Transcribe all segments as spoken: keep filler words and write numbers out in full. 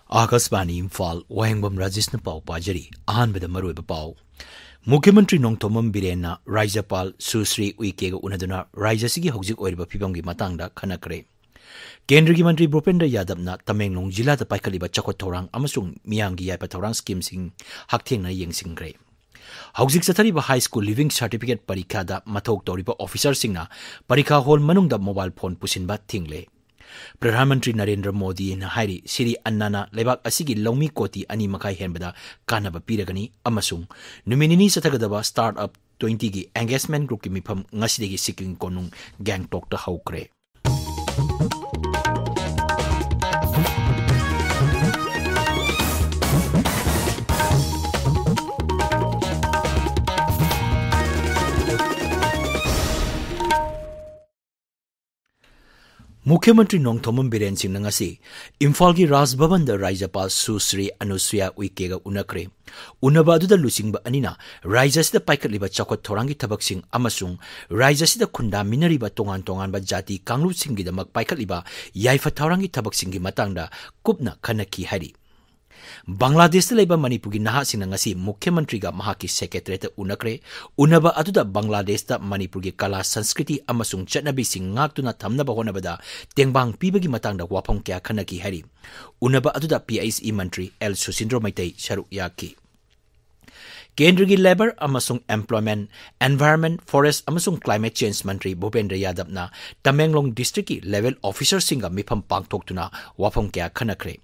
ꯑꯥꯀꯥꯁꯕꯥꯅꯤ ꯏꯝꯐꯥꯜ, ꯋꯥꯍꯦꯡꯕꯝ ꯔꯥꯖꯦꯁꯅ ꯄꯥꯎ ꯄꯥꯖꯔꯤ꯫ ꯑꯍꯥꯟꯕꯗ ꯃꯔꯨꯑꯣꯏꯕ ꯄꯥꯎ꯫ ꯃꯨꯈ꯭ꯌ ꯃꯟꯇ꯭ꯔꯤ ꯅꯣꯡꯊꯣꯝꯕꯝ ꯕꯤꯔꯦꯟꯅ ꯔꯥꯖ꯭ꯌꯄꯥꯜ ꯁꯨꯁ꯭ꯔꯤ ꯎꯏꯀꯦꯒ ꯎꯅꯗꯨꯅ ꯔꯥꯖ꯭ꯌ ꯑꯁꯤꯒꯤ ꯍꯧꯖꯤꯛ ꯑꯣꯏꯔꯤꯕ ꯐꯤꯕꯝꯒꯤ ꯃꯇꯥꯡꯗ ꯈꯟꯅꯈ꯭ꯔꯦ꯫ ꯀꯦꯟꯗ꯭ꯔꯒꯤ ꯃꯟꯇ꯭ꯔꯤ ꯚꯨꯄꯦꯟꯗ꯭ꯔ ꯌꯥꯗꯕꯅ ꯇꯃꯦꯡꯂꯣꯡ ꯖꯤꯂꯥꯗ ꯄꯥꯏꯈꯠꯂꯤꯕ ꯆꯥꯎꯈꯠ ꯊꯧꯔꯥꯡ ꯑꯃꯁꯨꯡ ꯃꯤꯌꯥꯝꯒꯤ ꯌꯥꯏꯐ ꯊꯧꯔꯥꯡ ꯁ꯭ꯀꯤꯝꯁꯤꯡ ꯍꯛꯊꯦꯡꯅ ꯌꯦꯡꯁꯤꯟꯈ꯭ꯔꯦ꯫ ꯍꯧꯖꯤꯛ ꯆꯠꯊꯔꯤꯕ ꯍꯥꯏ ꯁ꯭ꯀꯨꯜ ꯂꯤꯚꯤꯡ ꯁꯥꯔꯇꯤꯐꯤꯀꯦꯠ ꯄꯔꯤꯈꯥꯗ ꯃꯊꯧ ꯇꯧꯔꯤꯕ ꯑꯣꯐꯤꯁꯔꯁꯤꯡꯅ ꯄꯔꯤꯈꯥ ꯍꯣꯜ ꯃꯅꯨꯡꯗ ꯃꯣꯕꯥꯏꯜ ꯐꯣꯟ ꯄꯨꯁꯤꯟꯕ ꯊꯤꯡꯂꯦ꯫ ꯄ꯭ꯔꯙꯥꯟ ꯃꯟꯇ꯭ꯔꯤ ꯅꯔꯦꯟꯗ꯭ꯔ ꯃꯣꯗꯤꯅ ꯍꯥꯏꯔꯤ, ꯁꯤꯔꯤ ꯑꯟꯅꯥꯅ ꯂꯩꯕꯥꯛ ꯑꯁꯤꯒꯤ ꯂꯧꯃꯤ ꯀꯣꯇꯤ ꯑꯅꯤ ꯃꯈꯥꯏ ꯍꯦꯟꯕꯗ ꯀꯥꯟꯅꯕ ꯄꯤꯔꯒꯅꯤ ꯑꯃꯁꯨꯡ ꯅꯨꯃꯤꯠ ꯅꯤꯅꯤ ꯆꯠꯊꯒꯗꯕ ꯁ꯭ꯇꯥꯔꯠ ꯑꯞ ꯇ꯭ꯋꯦꯟꯇꯤꯒꯤ ꯑꯦꯡꯒꯦꯖꯃꯦꯟ ꯒ꯭ꯔꯨꯞꯀꯤ ꯃꯤꯐꯝ ꯉꯁꯤꯗꯒꯤ ꯁꯤꯀꯤꯝ ꯀꯣꯅꯨꯡ ꯒꯦꯡꯇꯣꯛꯇ ꯍꯧꯈ꯭ꯔꯦ꯫ ꯃꯨꯈ꯭ꯌ ꯃꯟꯇ꯭ꯔꯤ ꯅꯣꯡꯊꯣꯝꯕꯝ ꯕꯤꯔꯦꯟ ꯁꯤꯡꯅ ꯉꯁꯤ ꯏꯝꯐꯥꯜꯒꯤ ꯔꯥꯖ ꯚꯕꯟꯗ ꯔꯥꯖ꯭ꯌꯄꯥꯜ ꯁꯨꯁ꯭ꯔꯤ ꯑꯅꯨꯁꯨꯌꯥ ꯎꯏꯀꯦꯒ ꯎꯅꯈ꯭ꯔꯦ꯫ ꯎꯅꯕ ꯑꯗꯨꯗ ꯂꯨꯆꯤꯡꯕ ꯑꯅꯤꯅ ꯔꯥꯖ꯭ꯌ ꯑꯁꯤꯗ ꯄꯥꯏꯈꯠꯂꯤꯕ ꯆꯥꯎꯈꯠ ꯊꯧꯔꯥꯡꯒꯤ ꯊꯕꯛꯁꯤꯡ ꯑꯃꯁꯨꯡ ꯔꯥꯖ꯭ꯌ ꯑꯁꯤꯗ ꯈꯨꯟꯗꯥꯃꯤꯟꯅꯔꯤꯕ ꯇꯣꯉꯥꯟ ꯇꯣꯉꯥꯟꯕ ꯖꯥꯇꯤ ꯀꯥꯡꯂꯨꯞꯁꯤꯡꯒꯤꯗꯃꯛ ꯄꯥꯏꯈꯠꯂꯤꯕ ꯌꯥꯏꯐ ꯊꯧꯔꯥꯡꯒꯤ ꯊꯕꯛꯁꯤꯡꯒꯤ ꯃꯇꯥꯡꯗ ꯀꯨꯞꯅ ꯈꯟꯅꯈꯤ ꯍꯥꯏꯔꯤ꯫ ꯕꯪꯒ꯭ꯂꯥꯗꯦꯁꯇ ꯂꯩꯕ ꯃꯅꯤꯄꯨꯔꯒꯤ ꯅꯍꯥꯁꯤꯡꯅ ꯉꯁꯤ ꯃꯨꯈ꯭ꯌ ꯃꯟꯇ꯭ꯔꯤꯒ ꯃꯍꯥꯛꯀꯤ ꯁꯦꯀ꯭ꯔꯦꯇꯔꯤꯌꯦꯠꯇ ꯎꯅꯈ꯭ꯔꯦ꯫ ꯎꯅꯕ ꯑꯗꯨꯗ ꯕꯪꯒ꯭ꯂꯥꯗꯦꯁꯇ ꯃꯅꯤꯄꯨꯔꯒꯤ ꯀꯂꯥ, ꯁꯪꯁꯀ꯭ꯔꯤꯇꯤ ꯑꯃꯁꯨꯡ ꯆꯠꯅꯕꯤꯁꯤꯡ ꯉꯥꯛꯇꯨꯅ ꯊꯝꯅꯕ ꯍꯣꯠꯅꯕꯗ ꯇꯦꯡꯕꯥꯡ ꯄꯤꯕꯒꯤ ꯃꯇꯥꯡꯗ ꯋꯥꯐꯝ ꯀꯌꯥ ꯈꯟꯅꯈꯤ ꯍꯥꯏꯔꯤ꯫ ꯎꯅꯕ ꯑꯗꯨꯗ ꯄꯤ ꯑꯩꯆ ꯏ ꯃꯟꯇ꯭ꯔꯤ ꯑꯦꯜ ꯁꯨꯁꯤꯟꯗ꯭ꯔꯣ ꯃꯩꯇꯩ ꯁꯔꯨꯛ ꯌꯥꯈꯤ꯫ ꯀꯦꯟꯗ꯭ꯔꯒꯤ ꯂꯦꯕꯔ ꯑꯃꯁꯨꯡ ꯑꯦꯝꯄ꯭ꯂꯣꯏꯃꯦꯟꯠ, ꯑꯦꯟꯚꯥꯏꯔꯟꯃꯦꯟꯠ, ꯐꯣꯔꯦꯁꯠ ꯑꯃꯁꯨꯡ ꯀ꯭ꯂꯥꯏꯃꯦꯠ ꯆꯦꯟꯖ ꯃꯟꯇ꯭ꯔꯤ ꯚꯨꯄꯦꯟꯗ꯭ꯔ ꯌꯥꯗꯕꯅ ꯇꯃꯦꯡꯂꯣꯡ ꯗꯤꯁꯇ꯭ꯔꯤꯛꯀꯤ ꯂꯦꯚꯦꯜ ꯑꯣꯐꯤꯁꯔꯁꯤꯡꯒ ꯃꯤꯐꯝ ꯄꯥꯡꯊꯣꯛꯇꯨꯅ ꯋꯥꯐꯝ ꯀꯌꯥ ꯈꯟꯅꯈ꯭ꯔꯦ꯫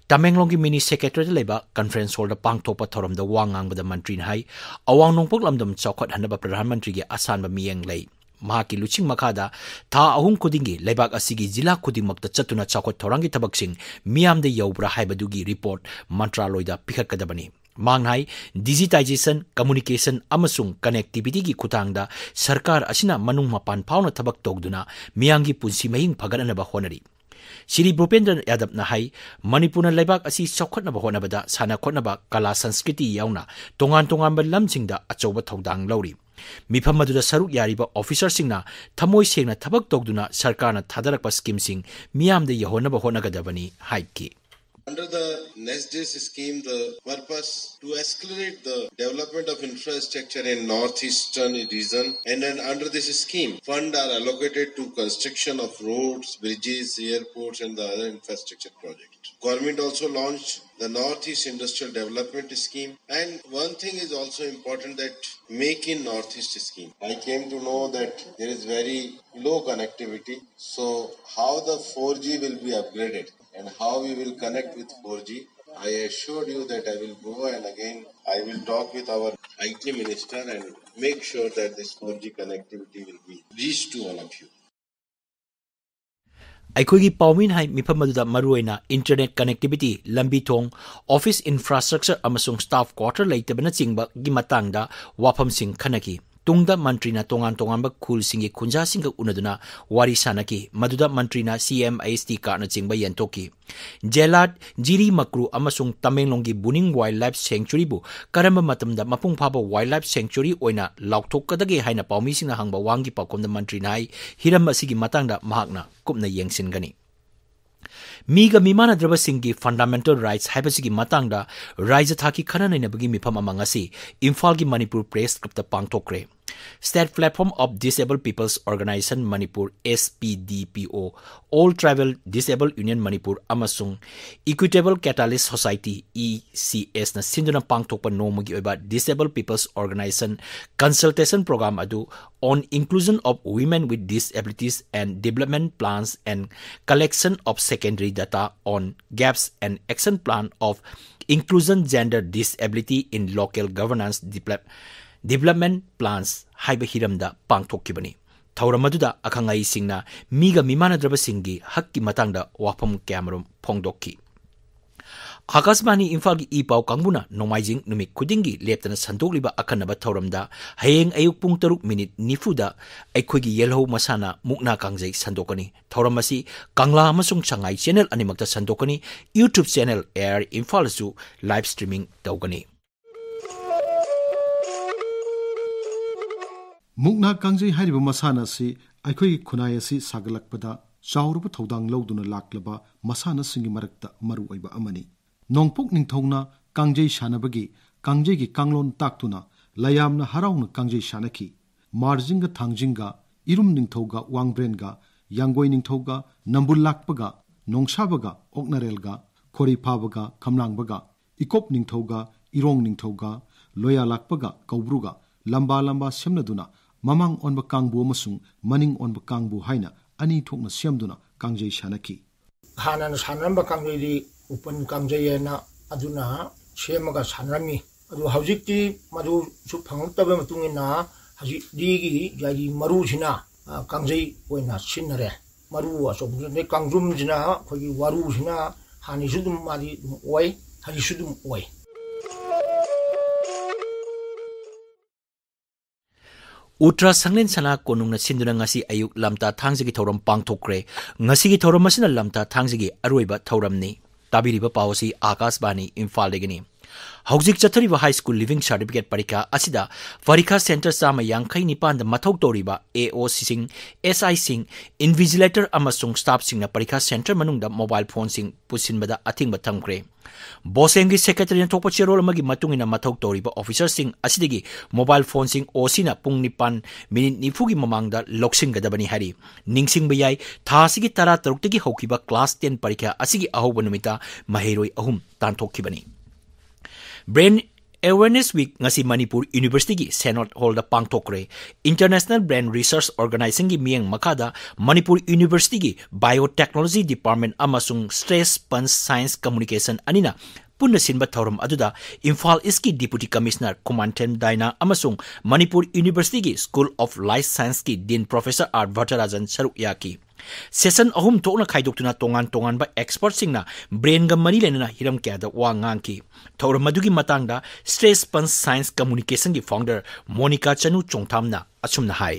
ꯇꯃꯦꯡꯂꯣꯡꯒꯤ ꯃꯤꯅꯤ ꯁꯦꯀ꯭ꯔꯦꯇꯔꯤꯌꯦꯠꯇ ꯂꯩꯕ ꯀꯟꯐꯔꯦꯟꯁ ꯍꯣꯜꯗ ꯄꯥꯡꯊꯣꯛꯄ ꯊꯧꯔꯝꯗ ꯋꯥ ꯉꯥꯡꯕꯗ ꯃꯟꯇ꯭ꯔꯤꯅ ꯍꯥꯏ, ꯑꯋꯥꯡ ꯅꯣꯡꯄꯣꯛ ꯂꯝꯗꯝ ꯆꯥꯎꯈꯠꯍꯟꯅꯕ ꯄ꯭ꯔꯙꯥꯟ ꯃꯟꯇ꯭ꯔꯤꯒꯤ ꯑꯁꯥꯟꯕ ꯃꯤꯠꯌꯦꯡ ꯂꯩ꯫ ꯃꯍꯥꯛꯀꯤ ꯂꯨꯆꯤꯡ ꯃꯈꯥꯗ ꯊꯥ ꯑꯍꯨꯝ ꯈꯨꯗꯤꯡꯒꯤ ꯂꯩꯕꯥꯛ ꯑꯁꯤꯒꯤ ꯖꯤꯂꯥ ꯈꯨꯗꯤꯡꯃꯛꯇ ꯆꯠꯇꯨꯅ ꯆꯥꯎꯈꯠ ꯊꯧꯔꯥꯡꯒꯤ ꯊꯕꯛꯁꯤꯡ ꯃꯤꯌꯥꯝꯗ ꯌꯧꯕ꯭ꯔꯥ ꯍꯥꯏꯕꯗꯨꯒꯤ ꯔꯤꯄꯣꯔꯠ ꯃꯟꯇ꯭ꯔꯥꯂꯣꯏꯗ ꯄꯤꯈꯠꯀꯗꯕꯅꯤ꯫ ꯃꯍꯥꯛꯅ ꯍꯥꯏ, ꯗꯤꯖꯤꯇꯥꯏꯖꯦꯁꯟ, ꯀꯝꯃꯨꯅꯤꯀꯦꯁꯟ ꯑꯃꯁꯨꯡ ꯀꯅꯦꯛꯇꯤꯚꯤꯇꯤꯒꯤ ꯈꯨꯠꯊꯥꯡꯗ ꯁꯔꯀꯥꯔ ꯑꯁꯤꯅ ꯃꯅꯨꯡ ꯃꯄꯥꯟ ꯐꯥꯎꯅ ꯊꯕꯛ ꯇꯧꯗꯨꯅ ꯃꯤꯌꯥꯝꯒꯤ ꯄꯨꯟꯁꯤ ꯃꯍꯤꯡ ꯐꯒꯠꯅꯅꯕ ꯍꯣꯠꯅꯔꯤ꯫ ꯁ꯭ꯔꯤ ꯚꯨꯄꯦꯟꯗ꯭ꯔ ꯌꯥꯗꯕꯅ ꯍꯥꯏ, ꯃꯅꯤꯄꯨꯔꯅ ꯂꯩꯕꯥꯛ ꯑꯁꯤ ꯆꯥꯎꯈꯠꯅꯕ ꯍꯣꯠꯅꯕꯗ ꯁꯥꯟꯅ ꯈꯣꯠꯅꯕ, ꯀꯂꯥ ꯁꯪꯁꯀ꯭ꯔꯤꯇꯤ ꯌꯥꯎꯅ ꯇꯣꯉꯥꯟ ꯇꯣꯉꯥꯟꯕ ꯂꯝꯁꯤꯡꯗ ꯑꯆꯧꯕ ꯊꯧꯗꯥꯡ ꯂꯧꯔꯤ꯫ ꯃꯤꯐꯝ ꯑꯗꯨꯗ ꯁꯔꯨꯛ ꯌꯥꯔꯤꯕ ꯑꯣꯐꯤꯁꯔꯁꯤꯡꯅ ꯊꯃꯣꯏ ꯁꯦꯡꯅ ꯊꯕꯛ ꯇꯧꯗꯨꯅ ꯁꯔꯀꯥꯔꯅ ꯊꯥꯗꯔꯛꯄ ꯁ꯭ꯀꯤꯝꯁꯤꯡ ꯃꯤꯌꯥꯝꯗ ꯌꯧꯍꯟꯅꯕ ꯍꯣꯠꯅꯒꯗꯕꯅꯤ ꯍꯥꯏꯈꯤ꯫ Under the NEXT DISH scheme, the purpose to accelerate the development of infrastructure in northeastern region, and then under this scheme, fund are allocated to construction of roads, bridges, airports, and the other infrastructure projects. Government also launched the Northeast Industrial Development Scheme, and one thing is also important, that Make in Northeast scheme. I came to know that there is very low connectivity, so how the four G will be upgraded and how we will connect with four G, I assure you that I will go and again I will talk with our I T minister and make sure that this four G connectivity will be reached to all of you. ꯑꯩꯈꯣꯏꯒꯤ ꯄꯥꯎꯃꯤꯅ ꯍꯥꯏ, ꯃꯤꯐꯝ ꯑꯗꯨꯗ ꯃꯔꯨꯑꯣꯏꯅ internet connectivity, ꯂꯝꯕꯤ ꯊꯣꯡ, office infrastructure ꯑꯃꯁꯨꯡ staff quarter ꯂꯩꯇꯕꯅꯆꯤꯡꯕꯒꯤ ꯃꯇꯥꯡꯗ ꯋꯥꯐꯝꯁꯤꯡ ꯈꯟꯅꯈꯤ꯫ ꯇꯨꯡꯗ ꯃꯟꯇ꯭ꯔꯤꯅ ꯇꯣꯉꯥꯟ ꯇꯣꯉꯥꯟꯕ ꯈꯨꯜꯁꯤꯡꯒꯤ ꯈꯨꯟꯖꯥꯁꯤꯡꯒ ꯎꯅꯗꯨꯅ ꯋꯥꯔꯤ ꯁꯥꯅꯈꯤ, ꯃꯗꯨꯗ ꯃꯟꯇ꯭ꯔꯤꯅ C M I S T cardꯅꯆꯤꯡꯕ ꯌꯦꯟꯊꯣꯛꯈꯤ꯫ ꯖꯦꯂꯥꯠ, ꯖꯤꯔꯤ ꯃꯀ꯭ꯔꯨ ꯑꯃꯁꯨꯡ ꯇꯃꯦꯡꯂꯣꯡꯒꯤ ꯕꯨꯅꯤꯡ Wildlife Sanctuaryꯕꯨ ꯀꯔꯝꯕ ꯃꯇꯝꯗ ꯃꯄꯨꯡ ꯐꯥꯕ Wildlife Sanctuary ꯑꯣꯏꯅ ꯂꯥꯎꯊꯣꯛꯀꯗꯒꯦ ꯍꯥꯏꯅ ꯄꯥꯎꯃꯤꯁꯤꯡꯅ ꯍꯪꯕ ꯋꯥꯍꯪꯒꯤ ꯄꯥꯎꯈꯨꯝꯗ ꯃꯟꯇ꯭ꯔꯤꯅ ꯍꯥꯏ, ꯍꯤꯔꯝ ꯑꯁꯤꯒꯤ ꯃꯇꯥꯡꯗ ꯃꯍꯥꯛꯅ ꯀꯨꯞꯅ ꯌꯦꯡꯁꯤꯟꯒꯅꯤ꯫ ꯃꯤꯒ ꯃꯤꯃꯥꯟꯅꯗ꯭ꯔꯕꯁꯤꯡꯒꯤ fundamental rights ꯍꯥꯏꯕꯁꯤꯒꯤ ꯃꯇꯥꯡꯗ ꯔꯥꯏꯖ ꯊꯥꯛꯀꯤ ꯈꯟꯅ ꯅꯩꯅꯕꯒꯤ ꯃꯤꯐꯝ ꯑꯃ ꯉꯁꯤ ꯏꯝꯐꯥꯜꯒꯤ ꯃꯅꯤꯄꯨꯔ ꯄ꯭ꯔꯦꯁ ꯀ꯭ꯂꯕꯇ ꯄꯥꯡꯊꯣꯛꯈ꯭ꯔꯦ꯫ State Platform of Disabled People's Organization Manipur, S P D P O, All Tribal Disabled Union Manipur ꯑꯃꯁꯨꯡ Equitable Catalyst Society, E C Sꯅ ꯁꯤꯟꯗꯨꯅ ꯄꯥꯡꯊꯣꯛꯄ ꯅꯣꯡꯃꯒꯤ ꯑꯣꯏꯕ Disabled People's Organization Consultation Program ꯑꯗꯨ on inclusion of women with disabilities and development plans and collection of secondary data on gaps and action plan of inclusion gender disability in local governance develop-, development plans ꯍꯥꯏꯕ ꯍꯤꯔꯝꯗ ꯄꯥꯡꯊꯣꯛꯈꯤꯕꯅꯤ꯫ ꯊꯧꯔꯝ ꯑꯗꯨꯗ ꯑꯈꯪ ꯑꯍꯩꯁꯤꯡꯅ ꯃꯤꯒ ꯃꯤꯃꯥꯟꯅꯗ꯭ꯔꯕꯁꯤꯡꯒꯤ ꯍꯛꯀꯤ ꯃꯇꯥꯡꯗ ꯋꯥꯐꯝ ꯀꯌꯥꯃꯔꯨꯝ ꯐꯣꯡꯗꯣꯛꯈꯤ꯫ ꯑꯥꯀꯥꯁꯕꯥꯅꯤ ꯏꯝꯐꯥꯜꯒꯤ ꯏ ꯄꯥꯎ ꯀꯥꯡꯕꯨꯅ ꯅꯣꯡꯃꯥꯏꯖꯤꯡ ꯅꯨꯃꯤꯠ ꯈꯨꯗꯤꯡꯒꯤ ꯂꯦꯞꯇꯅ ꯁꯟꯗꯣꯛꯂꯤꯕ ꯑꯈꯟꯅꯕ ꯊꯧꯔꯝꯗ ꯍꯌꯦꯡ ꯑꯌꯨꯛ ꯄꯨꯡ ꯇꯔꯨꯛ ꯃꯤꯅꯤꯠ ꯅꯤꯐꯨꯗ ꯑꯩꯈꯣꯏꯒꯤ ꯌꯦꯜꯍꯧ ꯃꯁꯥꯟꯅ ꯃꯨꯛꯅꯥ ꯀꯥꯡꯖꯩ ꯁꯟꯗꯣꯛꯀꯅꯤ꯫ ꯊꯧꯔꯝ ꯑꯁꯤ ꯀꯪꯂꯥ ꯑꯃꯁꯨꯡ ꯁꯉꯥꯏ channel ꯑꯅꯤꯃꯛꯇ ꯁꯟꯗꯣꯛꯀꯅꯤ꯫ YouTube channel Air ꯏꯝꯐꯥꯜꯗꯁꯨ live streaming ꯇꯧꯒꯅꯤ꯫ ꯃꯨꯛꯅꯥ ꯀꯥꯡꯖꯩ ꯍꯥꯏꯔꯤꯕ ꯃꯁꯥꯟꯅ ꯑꯁꯤ ꯑꯩꯈꯣꯏꯒꯤ ꯈꯨꯟꯅꯥꯏ ꯑꯁꯤ ꯁꯥꯒꯠꯂꯛꯄꯗ ꯆꯥꯎꯔꯕ ꯊꯧꯗꯥꯡ ꯂꯧꯗꯨꯅ ꯂꯥꯛꯂꯕ ꯃꯁꯥꯟꯅꯁꯤꯡꯒꯤ ꯃꯔꯛꯇ ꯃꯔꯨꯑꯣꯏꯕ ꯑꯃꯅꯤ꯫ ꯅꯣꯡꯄꯣꯛ ꯅꯤꯡꯊꯧꯅ ꯀꯥꯡꯖꯩ ꯁꯥꯟꯅꯕꯒꯤ ꯀꯥꯡꯖꯩꯒꯤ ꯀꯥꯡꯂꯣꯟ ꯇꯥꯛꯇꯨꯅ ꯂꯌꯥꯝꯅ ꯍꯔꯥꯎꯅ ꯀꯥꯡꯖꯩ ꯁꯥꯟꯅꯈꯤ꯫ ꯃꯥꯔꯖꯤꯡꯒ ꯊꯥꯡꯖꯤꯡꯒ, ꯏꯔꯨꯝ ꯅꯤꯡꯊꯧꯒ ꯋꯥꯡꯕ꯭ꯔꯦꯟꯒ, ꯌꯥꯡꯒꯣꯏ ꯅꯤꯡꯊꯧꯒ ꯅꯝꯕꯨꯜ ꯂꯥꯛꯄꯒ, ꯅꯣꯡꯁꯥꯕꯒ ꯑꯣꯛꯅꯔꯦꯜꯒ, ꯈꯣꯔꯤ ꯐꯥꯕꯒ ꯈꯝꯂꯥꯡꯕꯒ, ꯏꯀꯣꯞ ꯅꯤꯡꯊꯧꯒ ꯏꯔꯣꯡ ꯅꯤꯡꯊꯧꯒ, ꯂꯣꯌꯥ ꯂꯥꯛꯄꯒ ꯀꯧꯕ꯭ꯔꯨꯒ ꯂꯝꯕꯥ ꯂꯝꯕꯥ ꯁꯦꯝꯅꯗꯨꯅ ꯃꯃꯥꯡ ꯑꯣꯟꯕ ꯀꯥꯡꯕꯨ ꯑꯃꯁꯨꯡ ꯃꯅꯤꯡ ꯑꯣꯟꯕ ꯀꯥꯡꯕꯨ ꯍꯥꯏꯅ ꯑꯅꯤ ꯊꯣꯛꯅ ꯁꯦꯝꯗꯨꯅ ꯀꯥꯡꯖꯩ ꯁꯥꯟꯅꯈꯤ꯫ ꯍꯥꯟꯅꯅ ꯁꯥꯟꯅꯔꯝꯕ ꯀꯥꯡꯖꯩꯗꯤ ꯎꯄꯟ ꯀꯥꯡꯖꯩ ꯍꯥꯏꯅ ꯑꯗꯨꯅ ꯁꯦꯝꯃꯒ ꯁꯥꯟꯅꯔꯝꯃꯤ꯫ ꯑꯗꯨ ꯍꯧꯖꯤꯛꯇꯤ ꯃꯗꯨꯁꯨ ꯐꯪꯂꯛꯇꯕ ꯃꯇꯨꯡ ꯏꯟꯅ ꯍꯧꯖꯤꯛ ꯂꯤꯒꯤ ꯌꯥꯏꯔꯤ ꯃꯔꯨꯁꯤꯅ, ꯑ, ꯀꯥꯡꯖꯩ ꯑꯣꯏꯅ ꯁꯤꯖꯤꯟꯅꯔꯦ꯫ ꯃꯔꯨ ꯑꯆꯧꯕꯁꯤꯅ, ꯑꯗꯩ ꯀꯥꯡꯖꯨꯝꯁꯤꯅ ꯑꯩꯈꯣꯏꯒꯤ ꯋꯥꯔꯨꯁꯤꯅ ꯍꯥꯟꯅꯁꯨ ꯑꯗꯨꯝ ꯃꯥꯗꯤ ꯑꯗꯨꯝ ꯑꯣꯏ, ꯍꯧꯖꯤꯛꯁꯨ ꯑꯗꯨꯝ ꯑꯣꯏ꯫ ꯎꯇ꯭ꯔꯥ ꯁꯪꯂꯦꯟ ꯁꯅꯥ ꯀꯣꯅꯨꯡꯅ ꯁꯤꯟꯗꯨꯅ ꯉꯁꯤ ꯑꯌꯨꯛ ꯂꯝꯇꯥ ꯊꯥꯡꯖꯒꯤ ꯊꯧꯔꯝ ꯄꯥꯡꯊꯣꯛꯈ꯭ꯔꯦ꯫ ꯉꯁꯤꯒꯤ ꯊꯧꯔꯝ ꯑꯁꯤꯅ ꯂꯝꯇꯥ ꯊꯥꯡꯖꯒꯤ ꯑꯔꯣꯏꯕ ꯊꯧꯔꯝꯅꯤ꯫ ꯇꯥꯕꯤꯔꯤꯕ ꯄꯥꯎ ꯑꯁꯤ ꯑꯥꯀꯥꯁꯕꯥꯅꯤ ꯏꯝꯐꯥꯜꯗꯒꯤꯅꯤ꯫ ꯍꯧꯖꯤꯛ ꯆꯠꯊꯔꯤꯕ ꯍꯥꯏ ꯁ꯭ꯀꯨꯜ ꯂꯤꯚꯤꯡ ꯁꯥꯔꯇꯤꯐꯤꯀꯦꯠ ꯄꯔꯤꯈꯥ ꯑꯁꯤꯗ ꯄꯔꯤꯈꯥ ꯁꯦꯟꯇꯔ ꯆꯥꯝꯃ ꯌꯥꯡꯈꯩ ꯅꯤꯄꯥꯟꯗ ꯃꯊꯧ ꯇꯧꯔꯤꯕ ꯑꯦ ꯑꯣ ꯁꯤꯁꯤꯡ, ꯑꯦꯁ ꯑꯥꯏꯁꯤꯡ, ꯏꯟꯚꯤꯖꯤꯂꯦꯇꯔ ꯑꯃꯁꯨꯡ ꯁ꯭ꯇꯥꯐꯁꯤꯡꯅ ꯄꯔꯤꯈꯥ ꯁꯦꯟꯇꯔ ꯃꯅꯨꯡꯗ ꯃꯣꯕꯥꯏꯜ ꯐꯣꯟꯁꯤꯡ ꯄꯨꯁꯤꯟꯕꯗ ꯑꯊꯤꯡꯕ ꯊꯝꯈ꯭ꯔꯦ꯫ ꯕꯣꯁꯦꯝꯒꯤ ꯁꯦꯀ꯭ꯔꯦꯇꯔꯤꯅ ꯊꯣꯛꯄ ꯆꯦꯔꯣꯜ ꯑꯃꯒꯤ ꯃꯇꯨꯡ ꯏꯟꯅ ꯃꯊꯧ ꯇꯧꯔꯤꯕ ꯑꯣꯐꯤꯁꯔꯁꯤꯡ ꯑꯁꯤꯗꯒꯤ ꯃꯣꯕꯥꯏꯜ ꯐꯣꯟꯁꯤꯡ ꯑꯣ ꯁꯤꯅ ꯄꯨꯡ ꯅꯤꯄꯥꯟ ꯃꯤꯅꯤꯠ ꯅꯤꯐꯨꯒꯤ ꯃꯃꯥꯡꯗ ꯂꯧꯁꯤꯟꯒꯗꯕꯅꯤ ꯍꯥꯏꯔꯤ꯫ ꯅꯤꯡꯁꯤꯡꯕ ꯌꯥꯏ, ꯊꯥ ꯑꯁꯤꯒꯤ ꯇꯔꯥꯇꯔꯨꯛꯇꯒꯤ ꯍꯧꯈꯤꯕ ꯀ꯭ꯂꯥꯁ ꯇꯦꯟ ꯄꯔꯤꯈ꯭ꯌꯥ ꯑꯁꯤꯒꯤ ꯑꯍꯧꯕ ꯅꯨꯃꯤꯠꯇ ꯃꯍꯩꯔꯣꯏ ꯑꯍꯨꯝ ꯇꯥꯟꯊꯣꯛꯈꯤꯕꯅꯤ꯫ ꯕ꯭ꯔꯦꯟ ꯑꯦꯋꯦꯔꯅꯦꯁ ꯋꯤꯛ ꯉꯁꯤ ꯃꯅꯤꯄꯨꯔ ꯌꯨꯅꯤꯚꯔꯁꯤꯇꯤꯒꯤ ꯁꯦꯅꯣꯠ ꯍꯣꯜꯗ ꯄꯥꯡꯊꯣꯛꯈ꯭ꯔꯦ꯫ ꯏꯟꯇꯔꯅꯦꯁꯅꯦꯜ ꯕ꯭ꯔꯦꯟ ꯔꯤꯁꯔꯁ ꯑꯣꯔꯒꯅꯥꯏꯖꯦꯁꯟꯒꯤ ꯃꯤꯠꯌꯦꯡ ꯃꯈꯥꯗ ꯃꯅꯤꯄꯨꯔ ꯌꯨꯅꯤꯚꯔꯁꯤꯇꯤꯒꯤ ꯕꯥꯏꯑꯣꯇꯦꯛꯅꯣꯂꯣꯖꯤ ꯗꯤꯄꯥꯔꯠꯃꯦꯟ ꯑꯃꯁꯨꯡ ꯁ꯭ꯔꯦꯁ ꯄꯟꯆ ꯁꯥꯏꯟꯁ ꯀꯝꯃꯨꯅꯤꯀꯦꯁꯟ ꯑꯅꯤꯅ ꯄꯨꯟꯅ ꯁꯤꯟꯕ ꯊꯧꯔꯝ ꯑꯗꯨꯗ ꯏꯝꯐꯥꯜ ꯏꯁꯀꯤ ꯗꯤꯄꯨꯇꯤ ꯀꯃꯤꯁꯅꯔ ꯈꯨꯃꯥꯟꯊꯦꯝ ꯗꯥꯏꯅꯥ ꯑꯃꯁꯨꯡ ꯃꯅꯤꯄꯨꯔ ꯌꯨꯅꯤꯚꯔꯁꯤꯇꯤꯒꯤ ꯁ꯭ꯀꯨꯜ ꯑꯣꯐ ꯂꯥꯏꯐ ꯁꯥꯏꯟꯁꯀꯤ ꯗꯤꯟ ꯄ꯭ꯔꯣꯐꯦꯁꯔ ꯑꯥꯔ ꯚꯠꯇꯔꯥꯖꯟ ꯁꯔꯨꯛ ꯌꯥꯈꯤ꯫ ꯁꯦꯁꯟ ꯑꯍꯨꯝ ꯊꯣꯛꯅ ꯈꯥꯏꯗꯣꯛꯇꯨꯅ ꯇꯣꯉꯥꯟ ꯇꯣꯉꯥꯟꯕ ꯑꯦꯛꯁꯄꯔꯠꯁꯤꯡꯅ ꯕ꯭ꯔꯦꯟꯒ ꯃꯔꯤ ꯂꯩꯅꯅ ꯍꯤꯔꯝ ꯀꯌꯥꯗ ꯋꯥ ꯉꯥꯡꯈꯤ꯫ ꯊꯧꯔꯝ ꯑꯗꯨꯒꯤ ꯃꯇꯥꯡꯗ ꯁ꯭ꯔꯦꯁ ꯄꯟꯆ ꯁꯥꯏꯟꯁ ꯀꯝꯃꯨꯅꯤꯀꯦꯁꯟꯒꯤ ꯐꯥꯎꯟꯗꯔ ꯃꯣꯅꯤꯀꯥ ꯆꯅꯨ ꯆꯣꯡꯊꯥꯝꯅ ꯑꯁꯨꯝꯅ ꯍꯥꯏ꯫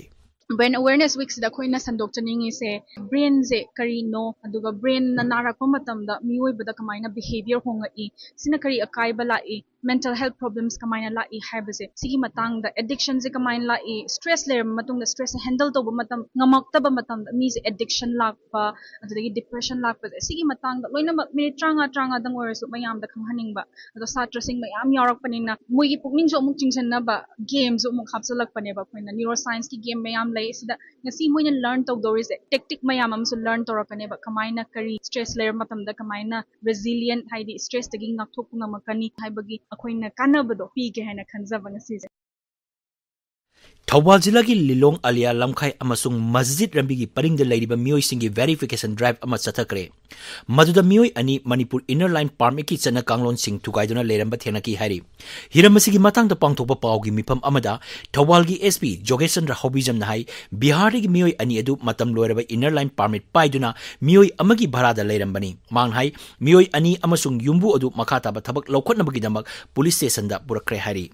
ꯕ꯭ꯔꯦꯟ ꯑꯦꯋꯦꯔꯅꯦꯁ ꯋꯤꯛꯁꯤꯗ ꯑꯩꯈꯣꯏꯅ ꯁꯟꯗꯣꯛꯆꯅꯤꯡꯉꯤꯁꯦ ꯕ꯭ꯔꯦꯟꯁꯦ ꯀꯔꯤꯅꯣ, ꯑꯗꯨꯒ ꯕ꯭ꯔꯦꯟꯅ ꯅꯥꯔꯛꯄ ꯃꯇꯝꯗ ꯃꯤꯑꯣꯏꯕꯗ ꯀꯃꯥꯏꯅ ꯕꯤꯍꯦꯕꯤꯌꯔ ꯍꯣꯡꯉꯛꯏ, ꯁꯤꯅ ꯀꯔꯤ ꯑꯀꯥꯏꯕ ꯂꯥꯛꯏ, mental health problems ꯀꯃꯥꯏꯅ ꯂꯥꯛꯏ ꯍꯥꯏꯕꯁꯦ, ꯁꯤꯒꯤ ꯃꯇꯥꯡꯗ, addiction ꯁꯦ ꯀꯃꯥꯏꯅ ꯂꯥꯛꯏ, stress ꯂꯩꯔꯕ ꯃꯇꯨꯡꯗ stress ꯁꯦ handle ꯇꯧꯕ ꯃꯇꯝ ꯉꯝꯃꯛꯇꯕ ꯃꯇꯝꯗ ꯃꯤꯁꯦ addiction ꯂꯥꯛꯄ, ꯑꯗꯨꯗꯒꯤ depression ꯂꯥꯛꯄꯁꯦ, ꯁꯤꯒꯤ ꯃꯇꯥꯡꯗ ꯂꯣꯏꯅꯃꯛ minute ꯇꯔꯥꯃꯉꯥ ꯇꯔꯥꯃꯉꯥꯗꯪ ꯑꯣꯏꯔꯁꯨ ꯃꯌꯥꯝꯗ ꯈꯪꯍꯟꯅꯤꯡꯕ꯫ ꯑꯗꯣ ꯁꯥꯇ꯭ꯔꯁꯤꯡ ꯃꯌꯥꯝ ꯌꯥꯎꯔꯛꯄꯅꯤꯅ ꯃꯣꯏꯒꯤ ꯄꯨꯛꯅꯤꯡꯁꯨ ꯑꯃꯨꯛ ꯆꯤꯡꯁꯤꯟꯅꯕ game ꯁꯨ ꯑꯃꯨꯛ ꯍꯥꯞꯆꯤꯜꯂꯛꯄꯅꯦꯕ ꯑꯩꯈꯣꯏꯅ꯫ Neuroscience ꯀꯤ game ꯃꯌꯥꯝ ꯂꯩ꯫ ꯁꯤꯗ ꯉꯁꯤ ꯃꯣꯏꯅ learn ꯇꯧꯗꯧꯔꯤꯁꯦ, tactic ꯃꯌꯥꯝ ꯑꯃꯁꯨ learn ꯇꯧꯔꯛꯀꯅꯦꯕ꯫ ꯀꯃꯥꯏꯅ ꯀꯔꯤ stress ꯂꯩꯔꯕ ꯃꯇꯝꯗ ꯀꯃꯥꯏꯅ resilient, ꯍꯥꯏꯗꯤ stress ꯇꯒꯤ ꯉꯥꯛꯊꯣꯛꯄ ꯉꯝꯃꯛꯀꯅꯤ ꯍꯥꯏꯕꯒꯤ ꯑꯩꯈꯣꯏꯅ ꯀꯥꯟꯅꯕꯗꯣ ꯄꯤꯒꯦ ꯍꯥꯏꯅ ꯈꯟꯖꯕ ꯉꯁꯤꯁꯦ꯫ ꯊꯧꯕꯥꯜ ꯖꯤꯂꯥꯒꯤ ꯂꯤꯂꯣꯡ ꯑꯂꯤꯌꯥ ꯂꯝꯈꯥꯏ ꯑꯃꯁꯨꯡ ꯃꯁꯖꯤꯗ ꯂꯝꯕꯤꯒꯤ ꯄꯔꯤꯡꯗ ꯂꯩꯔꯤꯕ ꯃꯤꯑꯣꯏꯁꯤꯡꯒꯤ verification drive ꯑꯃ ꯆꯠꯊꯈ꯭ꯔꯦ꯫ ꯃꯗꯨꯗ ꯃꯤꯑꯣꯏ ꯑꯅꯤ ꯃꯅꯤꯄꯨꯔ Inner Line Permit ꯀꯤ ꯆꯠꯅ ꯀꯥꯡꯂꯣꯟꯁꯤꯡ ꯊꯨꯒꯥꯏꯗꯨꯅ ꯂꯩꯔꯝꯕ ꯊꯦꯡꯅꯈꯤ ꯍꯥꯏꯔꯤ꯫ ꯍꯤꯔꯝ ꯑꯁꯤꯒꯤ ꯃꯇꯥꯡꯗ ꯄꯥꯡꯊꯣꯛꯄ ꯄꯥꯎꯒꯤ ꯃꯤꯐꯝ ꯑꯃꯗ ꯊꯧꯕꯥꯜꯒꯤ S P ꯖꯣꯒꯦꯁꯆꯟꯗ꯭ꯔ ꯍꯧꯕꯤꯖꯝꯅ ꯍꯥꯏ, ꯕꯤꯍꯥꯔꯗꯒꯤ ꯃꯤꯑꯣꯏ ꯑꯅꯤ ꯑꯗꯨ ꯃꯇꯝ ꯂꯣꯏꯔꯕ Inner Line Permit ꯄꯥꯏꯗꯨꯅ ꯃꯤꯑꯣꯏ ꯑꯃꯒꯤ ꯚꯔꯥꯗ ꯂꯩꯔꯝꯕꯅꯤ꯫ ꯃꯍꯥꯛꯅ ꯍꯥꯏ, ꯃꯤꯑꯣꯏ ꯑꯅꯤ ꯑꯃꯁꯨꯡ ꯌꯨꯝꯕꯨ ꯑꯗꯨ ꯃꯈꯥ ꯇꯥꯕ ꯊꯕꯛ ꯂꯧꯈꯠꯅꯕꯒꯤꯗꯃꯛ ꯄꯨꯂꯤꯁ ꯁ꯭ꯇꯦꯁꯟꯗ ꯄꯨꯔꯛꯈ꯭ꯔꯦ ꯍꯥꯏꯔꯤ꯫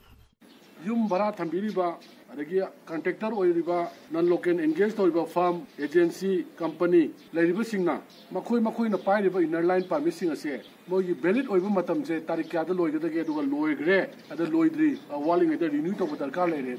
ꯌꯨꯝ ꯚꯔꯥ ꯊꯝꯕꯤꯔꯤꯕ, ꯑꯗꯒꯤ contractor ꯑꯣꯏꯔꯤꯕ, non local engage ꯇꯧꯔꯤꯕ firm, agency, company ꯂꯩꯔꯤꯕꯁꯤꯡꯅ ꯃꯈꯣꯏ ꯃꯈꯣꯏꯅ ꯄꯥꯏꯔꯤꯕ Inner Line Permit ꯁꯤꯡ ꯑꯁꯦ ꯃꯣꯏꯒꯤ valid ꯑꯣꯏꯕ ꯃꯇꯝꯁꯦ ꯇꯥꯔꯤꯛ ꯀꯌꯥꯗ ꯂꯣꯏꯒꯗꯒꯦ, ꯑꯗꯨꯒ ꯂꯣꯏꯈ꯭ꯔꯦ, ꯑꯗ ꯂꯣꯏꯗ꯭ꯔꯤ, ꯑ, ꯋꯥꯠꯂꯤꯉꯩꯗ renew ꯇꯧꯕ ꯗꯔꯀꯥꯔ ꯂꯩꯔꯦ꯫